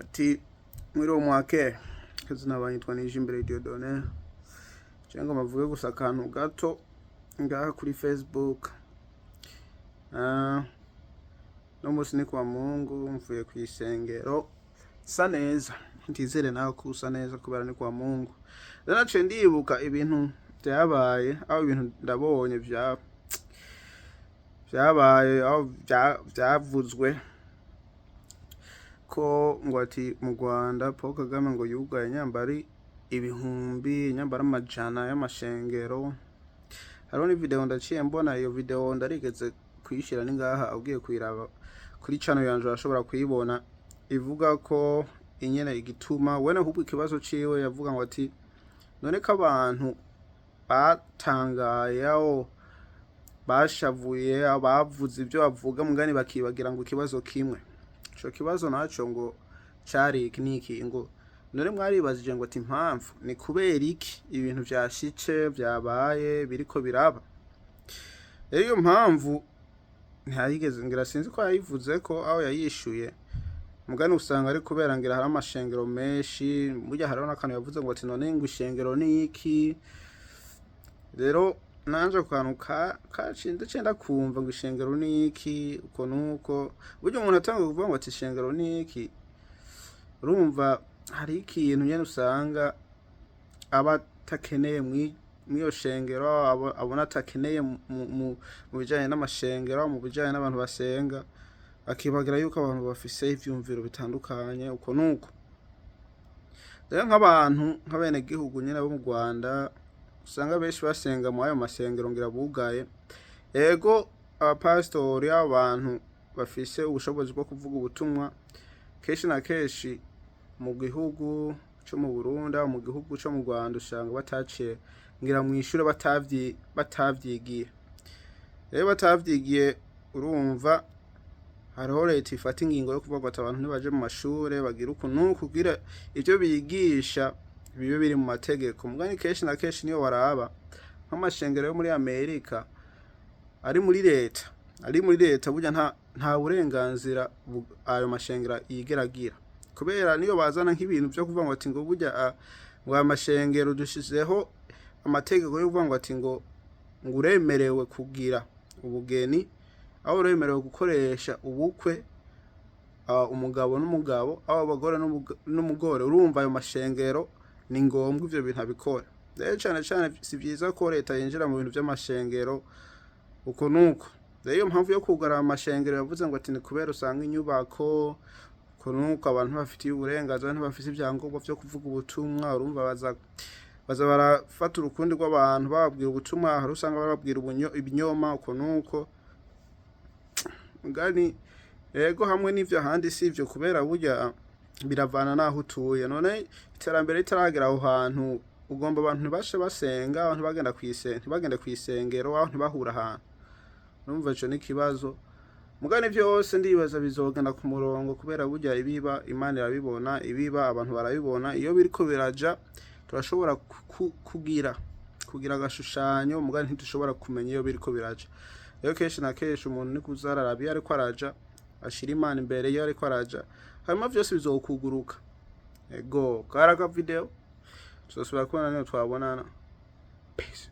Ati mwiriwe mwake, kazina banyitwa Nijimbere Dieudonné. Cyangwa bavuge gusa akantu gato ngaha kuri Facebook. No munsi ni kwa Mungu, mvuye ku isengero sa neza, ndizere nawe ko usa neza kubera ni kwa Mungu. Rero naciye ndibuka ibintu byabaye, aho ibintu ndabonye vyabaye, aho vyavuzwe ko ngo ati mu Rwanda Paul Kagame ngo yugaye nyambari ibihumbi, nyambari amajana y'amashengero. Hariho ni video ndaciye mbona, iyo video ndarigeze kuyishira ni ngaha, ugiye kuyiraba kuri channel yanje urashobora kuyibona, ivuga ko inyene igituma wene ahubwo ikibazo ciwe yavuga ngo ati none ko abantu batangaye, aho bashavuye, aho bavuze ibyo bavuga, mugani bakibagira ngo ikibazo kimwe, ico kibazo naco ngo cari iki niki, ngo none mwaribazije ngo ati impamvu ni kubera iki ibintu vyashitse, vyabaye, biriko biraba. Rero iyo mpamvu ntiyayigeze, ngira sinzi ko yayivuze ko aho yayishuye, mugani usanga ari kubera ngira hari amashengero menshi. Burya hariho n'akantu yavuze ngo ati none ngo ishengero ni iki? Rero nanje ako kantu kaciye ndaciye ndakumva ngo ishengero ni iki, uko nuko burya umuntu atanga kuvuga ngo ati ishengero ni iki, urumva hari ikintu nyene usanga aba atakeneye mw'iyo shengero, abona atakeneye mu bijanye n'amashengero, mu bijanye n'abantu basenga, akibagira yuko abantu bafise ivyumviro bitandukanye, uko nuko. Rero nk'abantu nk'abenegihugu nyene bo mu Rwanda usanga benshi basenga mu ayo masengero ngira bugaye. Ego, abapasitori, abantu bafise ubushobozi bwo kuvuga ubutumwa, kenshi na kenshi mu gihugu co mu Burundi, mu gihugu co mu Rwanda, usanga bataciye ngira mw'ishure, batavyigiye. Rero batavyigiye, urumva hariho leta ifata ingingo yo kuvuga ati abantu ntibaje mu mashure, bagira uku nuku kugira ivyo bigisha bibe biri mu mategeko. Mugani kenshi na kenshi niyo waraba nk'amashengero yo muri Amerika ari muri leta, ari muri leta, burya nta burenganzira ayo mashengero yigera agira, kubera niyo bazana nk'ibintu vyo kuvuga ngo ati ngo burya ngo aya mashengero dushizeho amategeko yo kuvuga ngo ati ngo uremerewe kugira ubugeni, aho uremerewe gukoresha ubukwe umugabo n'umugabo, aho abagore n'umugore, urumva ayo mashengero ni ngombwa ivyo bintu abikora. Rero cane cane si vyiza ko leta yinjira mu bintu vy'amashengero, uko nuko. Rero iyo mpamvu yo kugara amashengero yavuze ngo ati ni kubera usanga inyubako, uko nuko, abantu ntibafitiye uburenganzira, ntibafise ivyangombwa vyo kuvuga ubutumwa. Urumva baza barafata urukundi rw'abantu bababwira ubutumwa, hari usanga bababwira ibinyoma, uko nuko. Mugani ego hamwe n'ivyo, ahandi si ivyo, kubera burya biravana n'aho utuye. None iterambere ritaragera aho hantu, ugomba abantu ntibashe basenga, aho ntibagenda ntibagende kw'isengero, aho ntibahura ahantu, urumva ico n'ikibazo. Mugani vyose ndibaza bizogenda ku murongo, kubera burya ibiba Imana irabibona, ibiba abantu barabibona. Iyo biriko biraja turashobora kugira agashushanyo, mugani ntidushobora kumenya iyo biriko biraja. Rero kenshi na kenshi umuntu ni kuza araraba iyo ariko araja, ashira Imana imbere iyo ariko araja, hanyuma vyose bizokuguruka. Ego, kari aka video, tuzosubira kubona niyo twabonana. Peace.